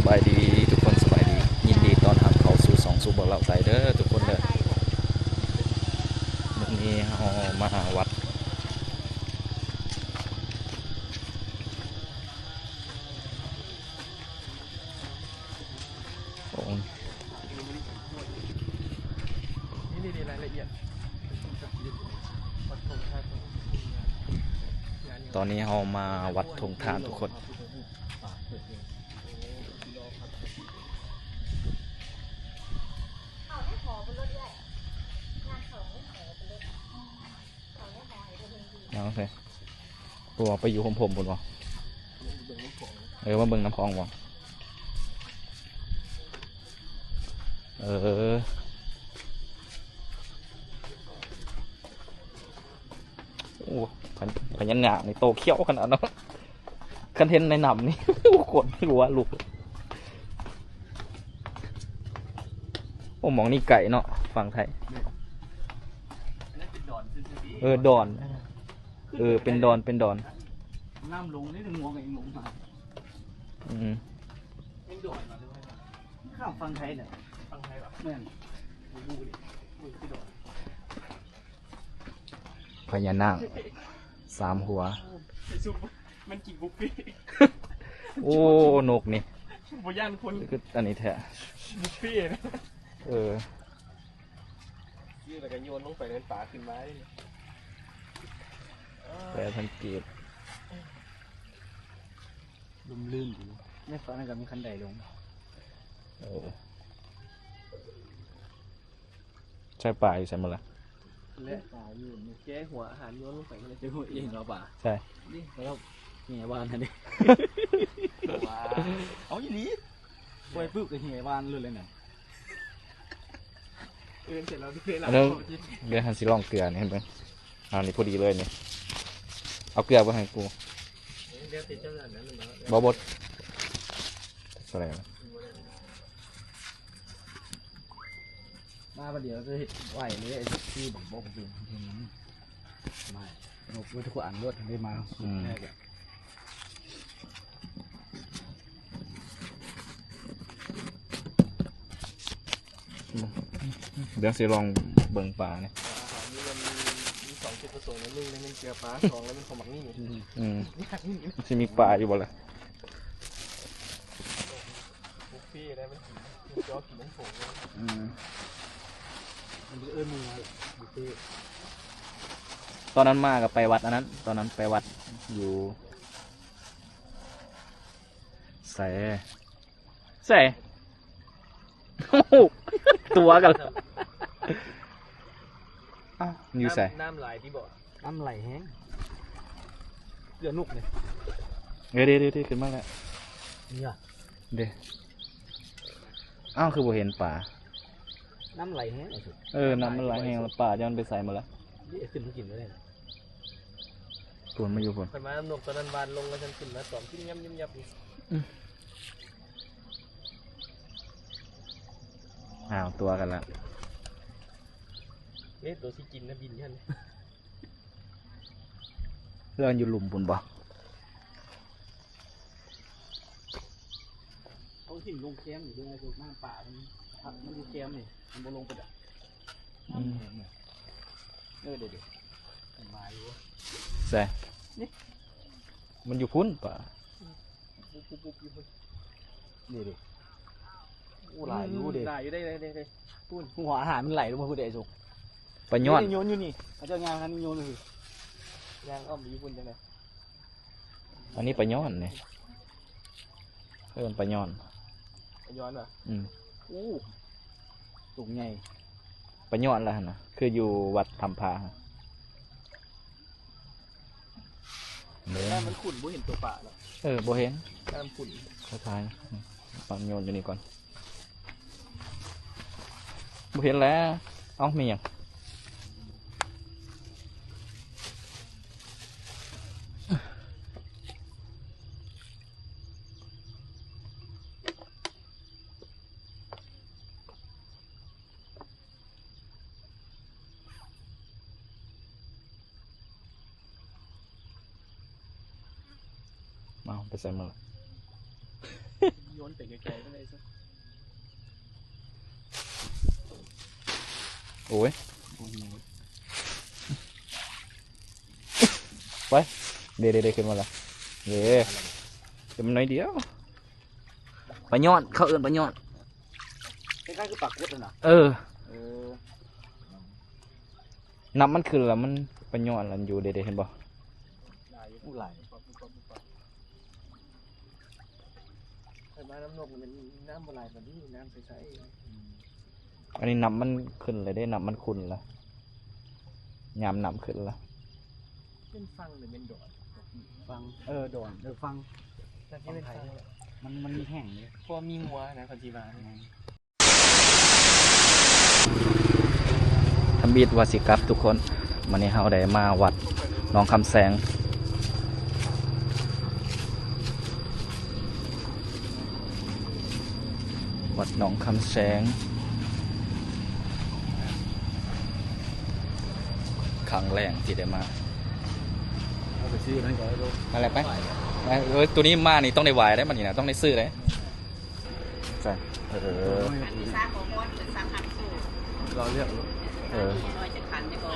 ບາຍດີທຸກຄົນ ສະບາຍດີ ຍິນດີຕ້ອນຮັບເຂົ້າສູ່ຊ່ອງສູ່ບ່າວລາວໃຕ້ເດີທຸກຄົນເດີ. ມື້ນີ້ເຮົາມາວັດ ໂອ້ ນີ້ໆ ລາຍລະອຽດ ຕອນນີ້ເຮົາມາວັດທົ່ງທານທຸກຄົນ. ເອົາໃສ່ ບໍ່ວ່າໄປຢູ່ໂຮມໆ ພຸ້ນບໍ່? ເອີ ມາເບິ່ງນ້ຳຂອງບໍ່? ເອີ ໂອ້ ພະ ພະຍານາກນີ້ໂຕຂຽວຂະໜາດເນາະ. ຄັນເຫັນໃນນ້ຳນີ້ ຂົນຫົວລຸກ. ໂອ້ ໝ່ອງນີ້ໄກເນາະ ຝັ່ງໄທ. ເອີ ດອນ ເອີ ເປັນດອນ ເປັນດອນ ນ້ຳລົງນີ້ ງວງເອງລົງມາ. ອືມ ເປັນດອນມາເລີຍ ຂ້າມຝັ່ງໄທເນາະ. ຝັ່ງໄທຫວາ? ແມ່ນ ບໍ່ຮູ້ເດ້ ເບິ່ງຄືດອນ. ພະຍານາກສາມຫົວ ໄປຊຸມມັນກິນບຸບເຟ. ໂອ້ ນົກນີ້ ບໍ່ຢ້ານຄົນ ຄືອັນນີ້ແທ້ ບຸບເຟນະ. ເອີ ຊື້ແລ້ວກໍໂຍນລົງໄປ ເປັນປາຂຶ້ນມາເດ້. ແປດພັນກີບ ລົມລື່ນດີ. ໃນຝັ່ງນັ້ນກໍມີຄັນໄດລົງ. ເອີ ໃສ່ປາຢູ່ໃສໝົດລະ? ແລະປາຢູ່ນີ້ ແກະຫົວອາຫານໂຍນລົງໄປ ແລ້ວຈະຫົວເອງເອົາປາ. ໃສ່ ນີ້ ແລ້ວແຫ່ບ້ານຫັ້ນເດ້. ວ້າ ເອົາອີ່ຫຼີ ປ່ອຍປຶບກໍແຫ່ບ້ານເລີຍແຫຼະນັ້ນ. ເອີ ເສັດແລ້ວເດ້ລະ. ອັນນັ້ນ ດຽວຫັ້ນຊິລອງເກືອນີ້ໃຫ້ເບິ່ງ. ອັນນີ້ພໍດີເລີຍນີ້ ເອົາເກືອມາໃຫ້ກູ. ບໍ່ ບໍ່ ເທົ່າໃດວະ? ມາບັດດຽວຈະເຮັດໄວເລີຍ ໄອ້ທີ່ບັກບົກເປັນ ມາ ຍົກໄວ້ທຸກອັນໂລດ ໄດ້ມາ. ອືມ ສຸດແທ້. ດຽວຊິລອງເບິ່ງປານີ້ ອາຫານນີ້ມັນມີສອງຈຸດປະສົງ ໜຶ່ງແມ່ນເກືອປາ ສອງແລ້ວແມ່ນຂອງໝາກນີ້. ອືມ ມັນຊິມີປາຢູ່ບໍ່ລະ? ບຸບເຟໄດ້ ມັນກິນ ມັນຈອກກິນນ້ຳໂຂງ. ອືມ ມັນເອີ້ນໝູ່ວ່າບຸບເຟ. ຕອນນັ້ນມາກໍໄປວັດອັນນັ້ນ ຕອນນັ້ນໄປວັດຢູ່ໃສ ໃສ ໂອ້ໂຫ ຕົວກັນ. ອ້າວ ຢູ່ໃສ? ນ້ຳ ນ້ຳຫຼາຍຕິບໍ່? ນ້ຳໄຫຼແຮງ ເກືອນົກເດ້. ເອີ ເດ້ໆໆ ຂຶ້ນມາແລ້ວ ເດ້. ອ້າວ ຄືບໍ່ເຫັນປາ? ນ້ຳໄຫຼແຮງ ເອີ ນ້ຳມັນໄຫຼແຮງ ປາຈັກມັນໄປໃສໝົດລະ? ເດ້ ຂຶ້ນມາກິນແລ້ວເດ້. ໂຕນມາຢູ່ພຸ້ນ ຂ້ອຍມານຳນົກຕອນນັ້ນ ຫວ່ານລົງແລ້ວ ຊັ້ນຂຶ້ນມາຕອມກິນ ຍຳໆ ຢູ່. ອືມ ອ້າວ ຕົວກັນລະ. ເດ້ ໂຕຊິກິນນະ ບິນຫັ້ນ. ແລ້ວມັນຢູ່ລຸ່ມພຸ້ນບໍ່? ເອົາຫີນລົງແຄມນີ້ເດີ ນ້ຳປາມັນ ມັນຢູ່ແຄມນີ້ ມັນບໍ່ລົງໄປດອກ. ອືມ ເອີ ເດ້ໆ ມັນມາຢູ່. ໃສ? ນີ້ ມັນຢູ່ພຸ້ນປາ. ປຸບໆໆ ຢູ່ພຸ້ນ ນີ້ເດ້. ໂອ້ ຫຼາຍຢູ່ເດ້ ອືມ ຫຼາຍຢູ່ເດ້ ເດ້ໆ ພຸ້ນ ຫົວອາຫານມັນໄຫຼລົງມາພຸ້ນເດ້ ໄອ້ສຸກ. ປາຍອນ ໂຍນຢູ່ນີ້ ເຂົາເຈົ້າຍ່າງຫັ້ນໂຍນຢູ່ ຍ່າງອ້ອມໄປຢູ່ພຸ້ນຈັ່ງໃດ? ອັນນີ້ປາຍອນນີ້ ເອີ້ນປາຍອນ ປາຍອນຫວາ? ອືມ ໂອ້ ຕົວໃຫຍ່ ປາຍອນລະຫັ້ນນະ ຄືຢູ່ວັດຖ້ຳຜາ. ແຕ່ນ້ຳມັນຂຸ່ນ ບໍ່ເຫັນຕົວປາເນາະ. ເອີ ບໍ່ເຫັນ ນ້ຳຂຸ່ນ. ທ້າຍໆ ປັງໂຍນຢູ່ນີ້ກ່ອນ ບໍ່ເຫັນແລ້ວ. ເອົ້າ ແມ່ນຫຍັງ? ເອົາ ໄປໃສໝົດລະ? ມັນເປັນໄກໆ ໂອ້ຍ ໄປ ເດ້ໆໆ ຂຶ້ນມາລະ ເດ້ ແຕ່ມັນໜ້ອຍດຽວ ປາຍອດ ເຂົາເອີ້ນປາຍອດ ຄ້າຍໆ ຄືປາກົດຫັ້ນນະ ເອີ ເອີ ນ້ຳມັນຂຶ້ນລະ ມັນປາຍອດລະຢູ່ເດ້ ເຫັນບໍ່? ຫຼາຍຢູ່ ຫຼາຍ ຂ້ອຍມານ້ຳນົກນີ້ແມ່ນນ້ຳບໍ່ຫຼາຍປານນີ້ ນ້ຳໃສໆ ອືມ ອັນນີ້ນ້ຳມັນຂຶ້ນແລ້ວເດ້ ນ້ຳມັນຂຸ່ນລະ ຍາມນ້ຳຂຶ້ນລະ ເປັນຝັ່ງຫຼືແມ່ນດອນ? ຝັ່ງ ເອີ ດອນ ເອີ ຝັ່ງ ໜ້າຈະເປັນຝັ່ງ ມັນ ມັນແຫ້ງເດ້ ເພາະວ່າມີງົວນະ ເຂົາຊິວ່າ ແມ່ນ. ທຳອິດວ່າຊິກັບທຸກຄົນ ມື້ນີ້ເຮົາໄດ້ມາວັດໜອງຄຳແສງ ວັດໜອງຄຳແສງ ຄັ້ງແລກທີ່ໄດ້ມາ ເອົາໄປຊື້ນັ້ນກ່ອນ ໄປ ໄປ ເອີ ໂຕນີ້ມານີ້ຕ້ອງໄດ້ໄຫວ້ເດ້ ບັດນີ້ນະ ຕ້ອງໄດ້ຊື້ເດ້. ໃຊ່ ເອີ ອັນນີ້ຊາຂອງມອນເປັນຊາຄັນສູ ລອເລືອກ ເອີ ຊອຍຈະຄັນໄດ້ບໍ່?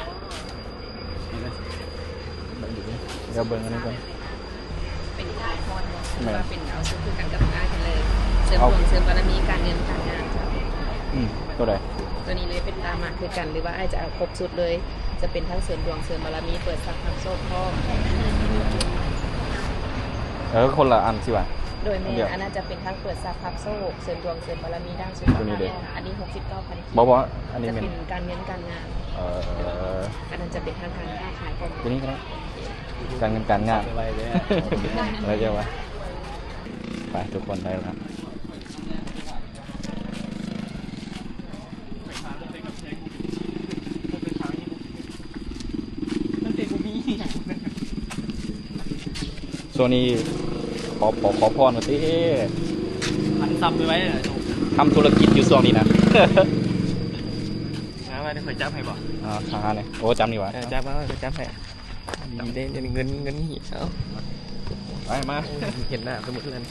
ດຽວເບິ່ງອັນນີ້ກ່ອນ ເປັນຊາຄອນບໍ່? ແມ່ນ ວ່າເປັນເອົາຊຸດຄືກັນກັບອ້າຍເພິ່ນເລີຍ ເສີມດວງເສີມບາລະມີ ການເງິນການງານ. ອືມ ໂຕໃດ? ໂຕນີ້ເລີຍ ເປັນຕາມາຄືກັນ ຫຼືວ່າອ້າຍຈະເອົາຄົບຊຸດເລີຍ? ຈະເປັນທັງເສີມດວງເສີມບາລະມີ ເປີດຊັບຮັບໂຊກພ້ອມ. ເອີ ຄົນລະອັນຊິວ່າ ໂດຍ ແມ່ນ ອັນນັ້ນຈະເປັນທັງເປີດຊັບຮັບໂຊກ ເສີມດວງເສີມບາລະມີ ດ້ານສຸຂະພາບແລ້ວ ອັນນີ້ຫົກສິບເກົ້າພັນກີບ ບໍ່ ບໍ່ ອັນນີ້ແມ່ນ ຈະເປັນການເງິນການງານ. ເອີ ອັນນັ້ນຈະເປັນທາງການຄ້າຂາຍຂອງ ໂຕນີ້ກໍໄດ້ ການເງິນການງານ ໄດ້ ໄດ້ວ່າ ໄປ ທຸກຄົນໄດ້ລະ. ຊ່ວງນີ້ຂໍ ຂໍ ຂໍພອນວ່າຕິ ພັນຊັບໄວໆ ທຳທຸລະກິດຢູ່ຊ່ວງນີ້ນະ. ມາ ມາ ດຽວຂ້ອຍຈັບໃຫ້ບໍ່? ອ່າ ຫາແດ່ ໂອ້ ຈັບນີ້ຫວາ? ເອີ ຈັບມາ ຂ້ອຍຈັບໃຫ້. ດີເດ້ ເງິນ ເງິນນີ້ ເອົາ ໄປ ມາ ເຫັນໜ້າ ສົມມຸດນັ້ນ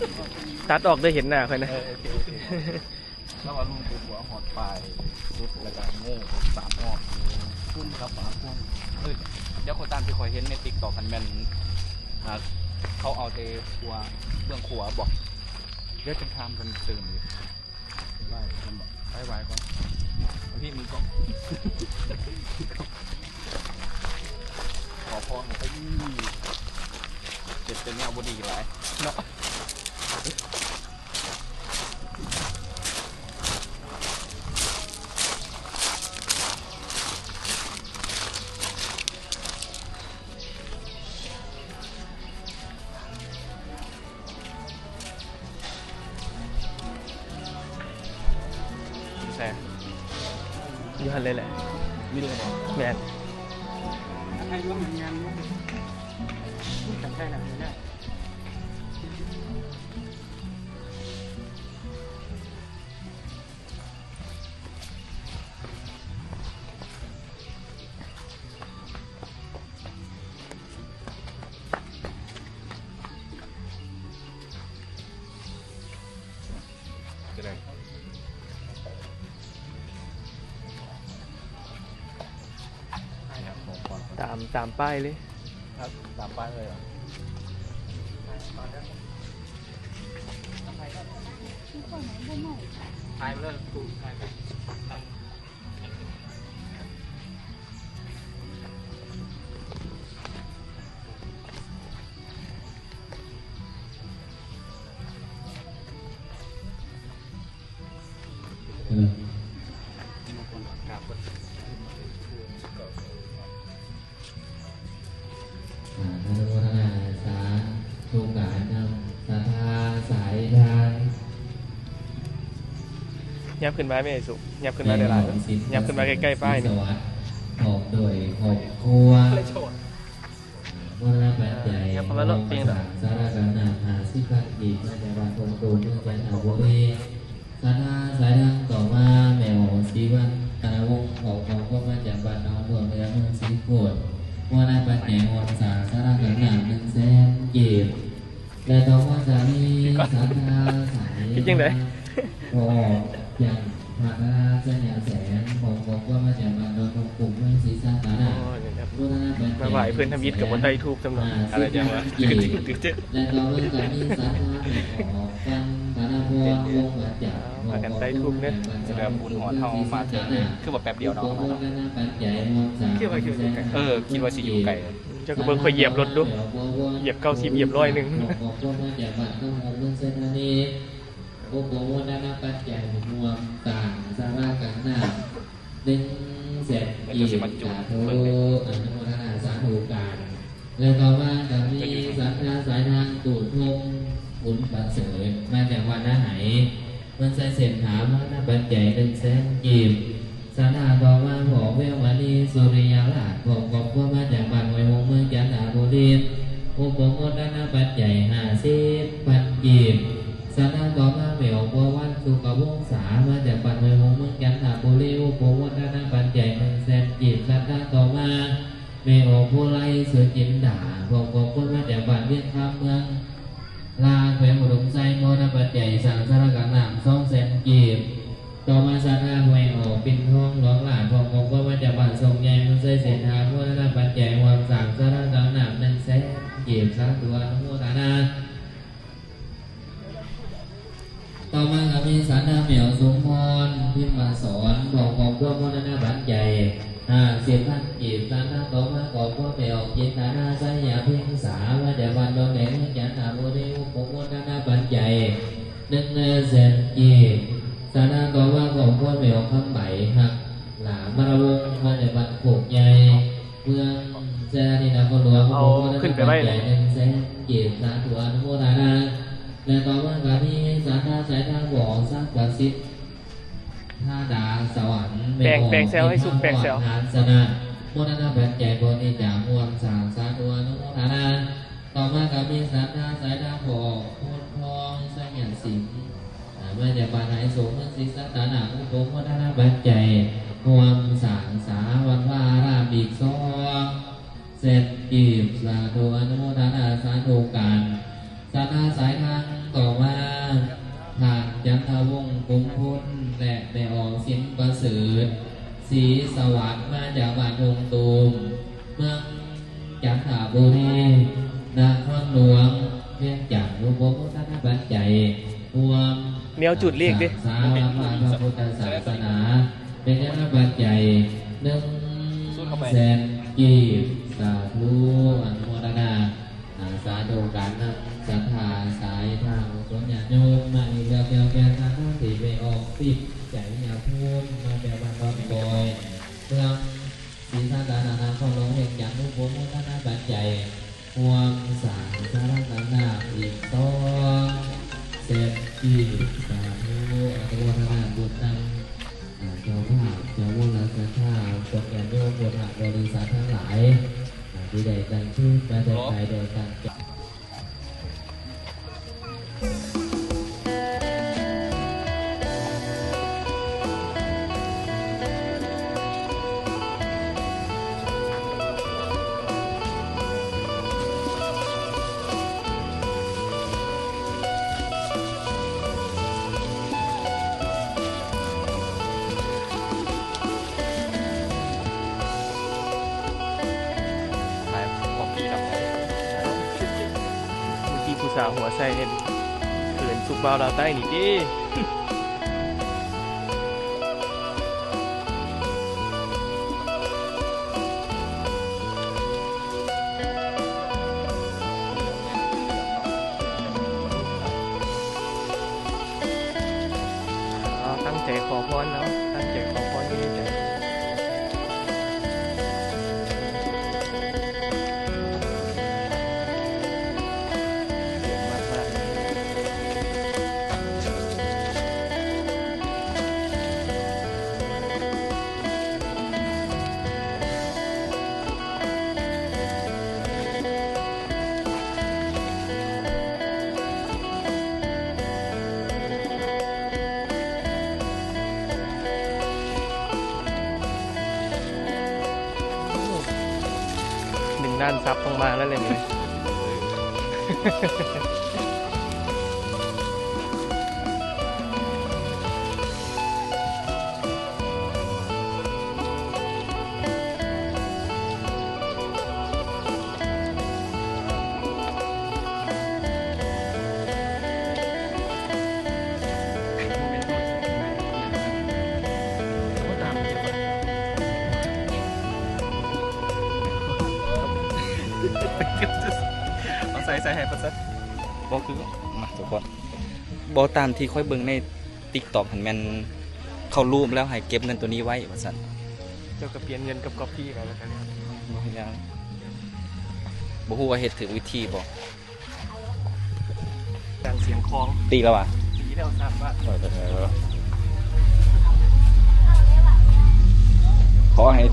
ຕັດອອກເດີ ເຫັນໜ້າຂ້ອຍນະ. ເອີ ໂອເຄ ໂອເຄ ລາວວ່າລຸງໄປຂົວຮອດປາຍສຸດ ແລ້ວກໍໂງ່ສາມຮອບ ຄຸ້ມຄັບປາຄຸ້ມ. ເອີ ດຽວຂ້ອຍຕາມທີ່ຂ້ອຍເຫັນໃນຕິກຕັອກ ຄັນແມ່ນ ອ່າ ເຂົາເອົາແຕ່ຂົວ ເບື້ອງຂົວບໍ? ດຽວຈັ່ງຖາມເພິ່ນຕື່ມອີກ. ໄຫວ້ກ່ອນ ໄຫວ້ກ່ອນ ພີ່ ມືກ້ອງ ຂໍພອນ ເຮັດແຕ່ແນວບໍ່ດີຫຼາຍເນາະ. ຢູ່ໃສ? ຢູ່ຫັ້ນເລີຍແຫຼະ. ມີເລີຍບໍ່? ແມ່ນ. ຕາມ ຕາມປ້າຍເລີຍ. ຕາມປ້າຍເລີຍເຫຣອ? ຖ່າຍໄປເລີຍ ຖ່າຍໄປ. ອະນຸໂມທະນາສາທຸການນຳສັດທາສາຍທານ. ຫຍັບຂຶ້ນມາແມ່ ສຸ ຫຍັບຂຶ້ນມາຫຼາຍໆ ຫຍັບຂຶ້ນມາໃກ້ໆປ້າຍນີ້ ພ້ອມດ້ວຍຄອບຄົວ ມອນປັດໄຈ ຫຍັບເຂົ້າມາໂລດ ເພງດອກ ສາລະກະໜ້າຫ້າສິບພັນກີບ ມາຈາກບ້ານໂພນຕູນ ເມືອງຈັນທະບູລີ. ສັດທາສາຍທານຕໍ່ມາ ແມ່ອອກສີວັນ ທະນະວົງ ເຂົ້າຂອງ ກໍມາຈາກບ້ານໜອງທົ່ວເໜືອ ເມືອງສີໂຄດ ມອນປັດໄຈຮ່ວມສ້າງສາລະກະໜ້າໜຶ່ງແສນກີບ ແລະ ຕໍ່ມາຈະມີສັດທາສາຍ ຈັ່ງໃດ? ອອກຈາກພະນະໄຊຍະແສງ ຂອງຄອບຄົວມາຈາກບ້ານດອນນົກກຸ້ມ ເມືອງສີສັດຕະນາກ ໂອ້ຍ ໂມທະນາປັດໄຈ ມາໄຫວ້ເພິ່ນທຳອິດກໍບໍ່ໄຕ້ທູບຊ້ຳເນາະ ອາ ອາໄລຈັ່ງວ່າ ແລະຕໍ່ມາກໍມີສາທາອອກພັນທະນາພອນ ວົງວັດຈັນ ພາກັນໄຕ້ທູບເດີ ແບບບຸນຮອດເຮົາມາເທື່ອນີ້ ຄືວ່າແປັບດຽວເນາະ ໂມທະນາປັດໄຈຮວມສາມແສນ ເອີ ຄິດວ່າຊິຢູ່ໄກ ເຈົ້າກໍເບິ່ງຂ້ອຍຢຽບລົດດູ ຢຽບເກົ້າສິບ ຢຽບຮ້ອຍໜຶ່ງ ຂອບຄຸນມາຈາກບ້ານຄຳຫົກ ເມືອງໄຊທານີ ໂອໂປໂມທະນາປັດໄຈຮ່ວມສ້າງສາລາກາງນ້ຳ ໜຶ່ງແສນກີບ ສາທຸ ອະນຸໂມທະນາສາທຸການ ແລະຕໍ່ມາກໍມີສັດທາສາຍທາງຕູ້ທົງ ບຸນປະເສີດ ມາຈາກວັດນາໄຫ ເພິ່ນໃສ່ເສັ້ນຫາມານຳປັດໄຈ ໜຶ່ງແສນກີບ ສັດທາຕໍ່ມາ ພໍ່ແວວມະນີ ສຸລິຍະລາດ ພ້ອມຄອບຄົວ ມາຈາກບ້ານຫ້ວຍຫົງ ເມືອງຈັນທະບູລີ ອຸປະໂມທະນາປັດໄຈ ຫ້າສິບພັນກີບ ສັດທາຕໍ່ມາ ແມ່ອອກ ບົວວັນ ສຸກະວົງສາ ມາຈາກບ້ານຫ້ວຍຫົງ ເມືອງຈັນທະບູລີ ອຸປະໂມທະນາປັດໄຈ ໜຶ່ງແສນກີບ ສັດທາຕໍ່ມາ ແມ່ອອກ ໂພໄລ ສຸຈິນດາ ພ້ອມຄອບຄົວ ມາຈາກບ້ານວຽງຄຳ ເມືອງ ລາ ແຂວງອຸດົມໄຊ ໂມທະນາປັດໄຈສ້າງສາລາກາງນ້ຳ ສອງແສນກີບ ຕໍ່ມາສັດທາຫ້ວຍອອກ ປິນທອງ ຫຼວງຫຼາດ ພ້ອມຄອບຄົວ ມາຈາກບ້ານໂຊກໃຫຍ່ ເມືອງໄຊເສດຖາ ໂມທະນາປັດໄຈຮ່ວມສ້າງສາລາກາງນ້ຳ ໜຶ່ງແສນກີບ ສາທຸ ອະນຸໂມທະນາ ຕໍ່ມາກໍມີສັດທາແມ່ອອກ ສົມພອນ ພິມມະສອນ ພ້ອມຄອບຄົວ ໂມທະນາປັດໄຈ ຫ້າສິບພັນກີບ ສັດທາຕໍ່ມາຄອບຄົວແມ່ອອກ ຈິນຕະນາ ໄຊຍະເພັງສາ ມາຈາກບ້ານດອນແດງ ເມືອງຈັນທະບູລີ ອຸປະໂມທະນາປັດໄຈ ໜຶ່ງແສນກີບ ສັດທາຕໍ່ມາຄອບຄົວແມ່ອອກ ຄຳໃບ ຮັກ ຫຼ້າມະລະວົງ ມາຈາກບ້ານໂຄກໃຫຍ່ ເມືອງໄຊທານີ ນະຄອນຫຼວງ ເອົາຂຶ້ນໄປໄວ້ ໜຶ່ງແສນກີບ ສາທຸ ອະນຸໂມທະນາ ແລະຕໍ່ມາກໍມີສັດທາສາຍທາງບໍ່ສັກກະສິດ ທາດາສະຫວັນ ແປງ ແປງແຊວໃຫ້ສຸກ ແປງແຊວ ຫານຊະນະ ໂມທະນາປັດໄຈ ບໍລິຈາກຮ່ວມສ້າງ ສາທຸ ອະນຸໂມທະນາ ຕໍ່ມາກໍມີສັດທາສາຍທາງບໍ່ໂພນທອງ ໄຊຍະສິງ ອາ ມາຈາກບ້ານໄຮໂສກ ເມືອງສີສັດຕະນາກ ອຸປະໂມທະນາປັດໄຈ ຮ່ວມສ້າງສາວັດວາອາຣາມອີກສອງແສນກີບ ສາທຸ ອະນຸໂມທະນາສາທຸການ ສັດທາສາຍທາງຕໍ່ມາ ທ່ານ ຈັນທະວົງ ກຸມພົນ ແລະ ແມ່ອອກ ສິນປະເສີດ ສີສະຫວັດ ມາຈາກບ້ານທົ່ງຕູມ ເມືອງ ຈັນທະບູລີ ນະຄອນຫຼວງວຽງຈັນ ໂອໂປໂມທະນາປັດໄຈ ຮ່ວມແນວຈຸດເລກເດ້ ສ້າງສາວັດວາພະພຸດທະສາສະໜາ ເປັນທະນາປັດໄຈ ໜຶ່ງແສນກີບ ສາທຸ ອະນຸໂມທະນາ ອາ ສາທຸການນຳສັດທາສາຍທາງ ອາ ຍາດໂຍມ ມາອີກແລ້ວ ແກ່ວແກ່ນທາງທີ່ໄປອອກ ປິດໄຈຍາພູມ ມາແຕ່ບ້ານດອນກອຍ ເມືອງ ສີສັດຕະນາກ ນະຄອນຫຼວງວຽງຈັນ ໂອໂປໂມທະນາປັດໄຈ ຮ່ວມສ້າງສາລາກາງນ້ຳອີກສອງແສນກີບ ສາທຸ ອະນຸໂມທະນາບຸນນຳ ອາ ເຈົ້າພາບ ເຈົ້າວອລະສັດທາ ພວກຍາດໂຍມ ພຸດທະບໍລິສັດທັງຫຼາຍ ອາ ທີ່ໄດ້ຕັ້ງຊື່ມາແຕ່ໄກ ໄດ້ຕັ້ງໃຈ ຂາຍຂອງຟຣີນຳ ເມື່ອກີ້ຜູ້ສາວຫົວໃສ່ເຫັນ ເຂີນສຸກບ່າວລາວໃຕ້ນີ້ຕິ. ອໍ ຕັ້ງໃຈຂໍພອນເນາະ ຕັ້ງໃຈຂໍພອນຢູ່ໃນໃຈ. ໜຶ່ງລ້ານຊັບຕ້ອງມາແລ້ວແຫຼະນີ້. ເອີ. ໃສ່ໃຫ້ປະຊາ ບໍ່ຄື ມາທຸກຄົນ ບໍ່ ຕາມທີ່ຂ້ອຍເບິ່ງໃນຕິກຕັອກຫັ້ນແມ່ນ ເຂົາລູບແລ້ວໃຫ້ເກັບເງິນໂຕນີ້ໄວ້ວ່າຊັ້ນ. ເຈົ້າກໍປ່ຽນເງິນກັບກັອບປີ້ໄປແລ້ວກັນ. ບໍ່ເຮັດຫຍັງ ບໍ່ຮູ້ວ່າເຮັດຖືກວິທີບໍ່. ດັງສຽງຄອງ ຕີແລ້ວຫວາ? ຕີແລ້ວສາມບາດ. ເອີ ຂໍໃຫ້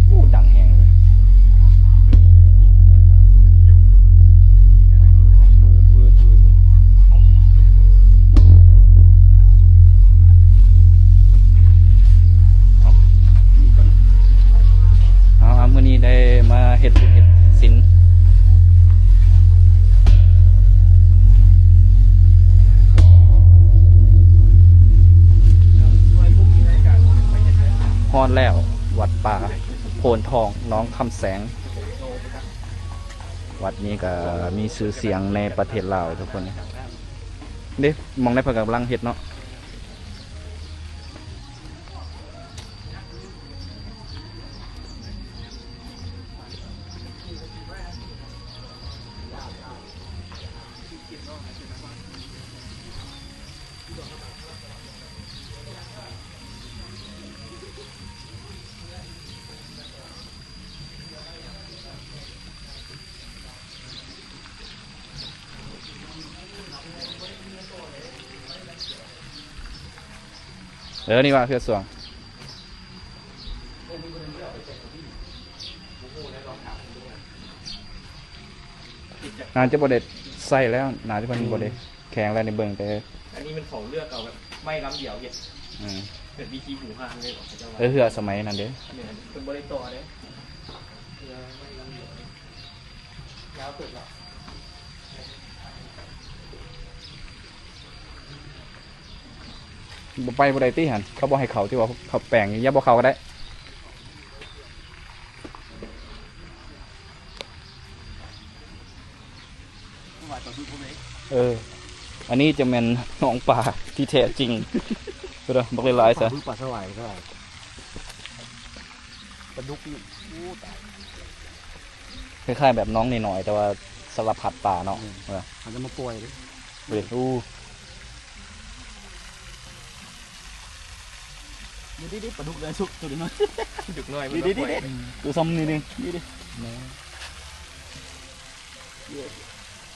ໂອ້ ດັງແຮງເລີຍ. ເອົາ ມື້ນີ້ໄດ້ມາເຮັດບຸນເຮັດສິນ ຮອດແລ້ວ ວັດປ່າໂພນທອງ ໜອງຄຳແສງ. ວັດນີ້ກໍມີຊື່ສຽງໃນປະເທດລາວທຸກຄົນ. ເດ້ ໝ່ອງໃດເພິ່ນກຳລັງເຮັດເນາະ. ເອີ ນີ້ວ່າເຮືອສວງ ໜ້າຈະບໍ່ໄດ້ໃຊ້ແລ້ວ ໜ້າຈະເພິ່ນບໍ່ໄດ້ ແຂງແລ້ວນີ້ ເບິ່ງແຕ່ ອັນນີ້ມັນເຂົາເລືອກເອົາແບບໄມ້ລຳດຽວເຮັດ ອືມ ແບບວິທີບູຮານເລີຍ ເຂົາເຈົ້າວ່າ ເອີ ເຮືອສະໄໝນັ້ນເດ້ ແມ່ນ ເພິ່ນບໍ່ໄດ້ຕໍ່ເດ້ ເຮືອໄມ້ລຳດຽວ ຍາວເຕີບລະ. ບໍ່ໄປບໍ່ໄດ້ຕິຫັ້ນ ເຂົາບໍ່ໃຫ້ເຂົ້າ ທີ່ວ່າເຂົ້າແປງ ຢ່າບໍ່ເຂົ້າກໍໄດ້. ເອີ ອັນນີ້ຈະແມ່ນໜອງປາທີ່ແທ້ຈິງ ເບິ່ງເດີ ບັກຫຼາຍໆຊະ ປາສະຫວາຍ ປາດຸກນີ້ ໂອ້ ຕາຍ ຄ້າຍໆແບບໜອງນ້ອຍໆ ແຕ່ວ່າສາລະພັດປາເນາະ ອືມ ເອີ ເຂົາຈະມາປ່ອຍເດ້ ເອີ ໂອ້ ນີ້ໆໆ ປາດຸກເດ້ ສຸກ ໂຕນ້ອຍ ປາດຸກນ້ອຍ ນີ້ໆໆ ໂຕຊ່ຳນີ້ໜຶ່ງ ນີ້ໆ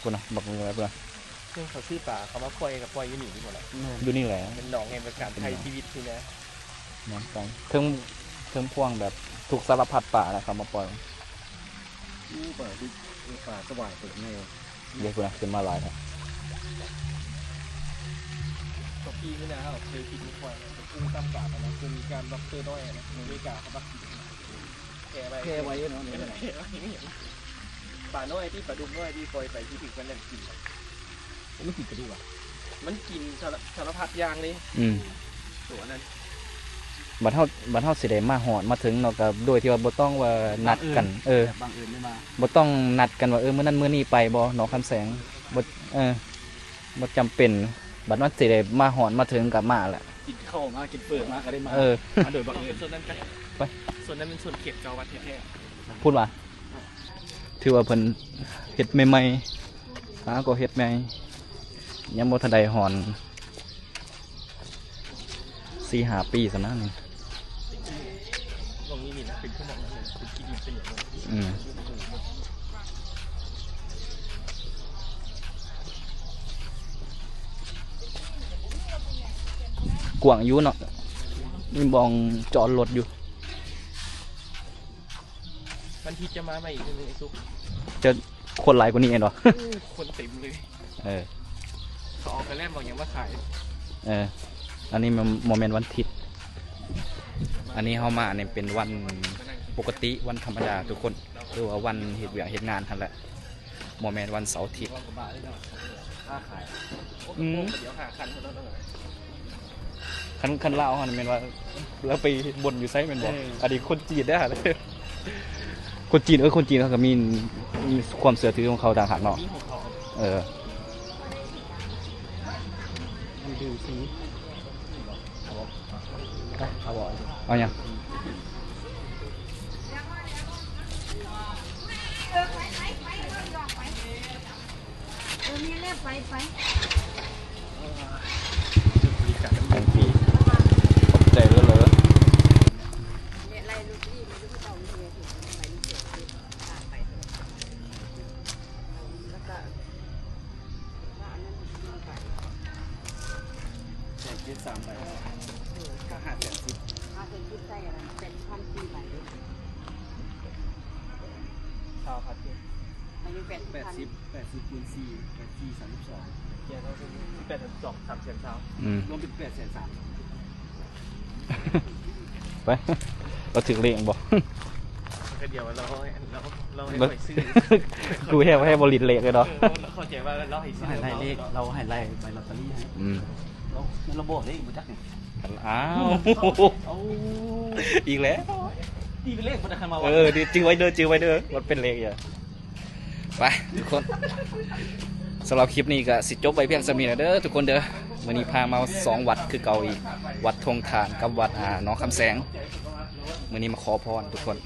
ພຸ້ນນະ ບັກນ້ອຍພຸ້ນນະ ເຊິ່ງເຂົາຊື້ປາ ເຂົາມາປ່ອຍກໍປ່ອຍຢູ່ນີ້ບໍ່ລະ ແມ່ນ ຢູ່ນີ້ແຫຼະ ເປັນໜອງແຫ່ງການໄຖ່ຊີວິດນີ້ນະ ເຖິງ ເຖິງພວກແບບທຸກສາລະພັດປານະ ເຂົາມາປ່ອຍ ອູ້ ປາ ປາສະຫວາຍໂຕໃຫຍ່ ເດ້ ພຸ້ນນະ ຂຶ້ນມາຫຼາຍແທ້ ກໍປີນີ້ນະ ເຮົາເຄີຍຄິດມາກ່ອນ ປູຕາມການນະ ຄືມີການບັກເຕີນ້ອຍນະ ອາເມລິກາເຂົາບັກກິນ ແຜ່ໄວ້ ແຜ່ໄວ້ເນາະ ແຜ່ໄວ້ ປານ້ອຍທີ່ ປາດຸກນ້ອຍທີ່ປ່ອຍໄປ ທີ່ຖືກມັນນັ້ນກິນ ມັນກິນປາດຸກຫວາ? ມັນກິນສາລະ ສາລະພັດຢ່າງເລີຍ ອືມ ໂຕອັນນັ້ນ ບັດເຮົາ ບັດເຮົາຊິໄດ້ມາຮອດມາເຖິງເນາະ ກໍໂດຍທີ່ວ່າບໍ່ຕ້ອງວ່ານັດກັນ ເອີ ແບບບັງເອີນໄດ້ມາ ບໍ່ຕ້ອງນັດກັນວ່າ ເອີ ມື້ນັ້ນມື້ນີ້ໄປບໍ່ ໜອງຄຳແສງ ບໍ່ ເອີ ບໍ່ຈຳເປັນ ບັດມັນຊິໄດ້ມາຮອດມາເຖິງກໍມາແຫຼະ ກິນເຂົ້າມາ ກິນເຝີມາກໍໄດ້ມາ ເອີ ມາໂດຍບັງເອີນ ສ່ວນນັ້ນກໍ ໄປ ສ່ວນນັ້ນເປັນສ່ວນເຂດເຈົ້າວັດແທ້ໆ ພຸ້ນຫວາ? ຖືວ່າເພິ່ນເຮັດໃໝ່ໆ ຫາກໍເຮັດໃໝ່ ຍັງບໍ່ທັນໄດ້ຮອດສີ່ຫ້າປີຊັ້ນນະນີ້ ອືມ ກວ້າງຢູ່ເນາະ ມີບ່ອນຈອດລົດຢູ່. ວັນທິດຈະມາໃໝ່ອີກເທື່ອໜຶ່ງ ໄອ້ສຸກ ຈະຄົນຫຼາຍກວ່ານີ້ແມ່ນບໍ່? ໂອ້ ຄົນເຕັມເລີຍ ເອີ ເຂົາເອົາກະແລັມເອົາຫຍັງມາຂາຍ ເອີ ອັນນີ້ມັນບໍ່ແມ່ນວັນທິດ ອັນນີ້ເຮົາມານີ້ເປັນວັນປົກກະຕິ ວັນທຳມະດາທຸກຄົນ ຫຼືວ່າວັນເຮັດວຽກເຮັດງານຫັ້ນແຫຼະ ບໍ່ແມ່ນວັນເສົາອາທິດ ອືມ ຄັນ ຄັນລາວຫັ້ນແມ່ນວ່າລາວໄປບ່ອນຢູ່ໃສແມ່ນບໍ່? ເອີ ອັນນີ້ຄົນຈີນເດ້ ຄົນຈີນ ເອີ ຄົນຈີນເຂົາກໍມີ ມີຄວາມເຊື່ອຖືຂອງເຂົາຕ່າງຫາກເນາະ ມີຂອງເຂົາ ເອີ ມັນດີສີ ເອົາບໍ່? ເອົາຫຍັງ? ອືມ. ຫ້າແສນສິບ ຫ້າແສນສິບໃສ່ອັນນັ້ນ ແປດສິບພັນສີ່ໃບ ຊາວພັນ ມັນມີແປດສິບ ແປດສິບ ແປດສິບຄູນສີ່ ແປດສີ່ ສາມສິບສອງ ແປດສິບສອງ ສາມແສນຊາວ ອືມ ລວມເປັນແປດແສນສາມ ໄປ ລາວຖືກເລກບໍ່? ເທື່ອດຽວລາວ ລາວ ລາວໃຫ້ຂ້ອຍຊື້ ກູແຮງ ໃຫ້ບໍ່ຫຼິ້ນເລກເລີຍເນາະ ເອີ ເຂົ້າໃຈວ່າລາວໃຫ້ຊື້ ໃຫ້ໄລ່ເລກ ລາວໃຫ້ໄລ່ໃບລອດເຕີຣີໃຫ້ ອືມ ລາວ ລາວບອກເດ້ບໍ່ຈັກນີ້ ອ້າວ ເອົາ ອີກແລ້ວ ຕີເປັນເລກບໍ່ໄດ້ຄັນມາ ເອີ ຈື່ໄວ້ເດີ ຈື່ໄວ້ເດີ ມັນເປັນເລກຢູ່ ໄປທຸກຄົນ ສຳລັບຄລິບນີ້ກໍຊິຈົບໄວ້ພຽງສ່ຳນີ້ແຫຼະເດີທຸກຄົນເດີ ມື້ນີ້ພາມາສອງວັດຄືເກົ່າອີກ ວັດທົ່ງທານກັບວັດ ອ່າ ໜອງຄຳແສງ ມື້ນີ້ມາຂໍພອນທຸກຄົນ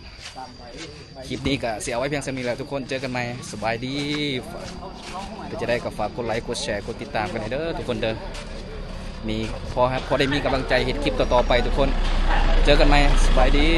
ຄລິບນີ້ກໍຊິເອົາໄວ້ພຽງສ່ຳນີ້ແຫຼະທຸກຄົນ ເຈີກັນໃໝ່ ສະບາຍດີ ເປັນຈັ່ງໃດກໍຝາກກົດໄລ ກົດແຊ ກົດຕິດຕາມກັນແດ່ເດີທຸກຄົນເດີ ມີ ພໍ ພໍໄດ້ມີກຳລັງໃຈເຮັດຄລິບຕໍ່ໆໄປທຸກຄົນ ເຈີກັນໃໝ່ ສະບາຍດີ.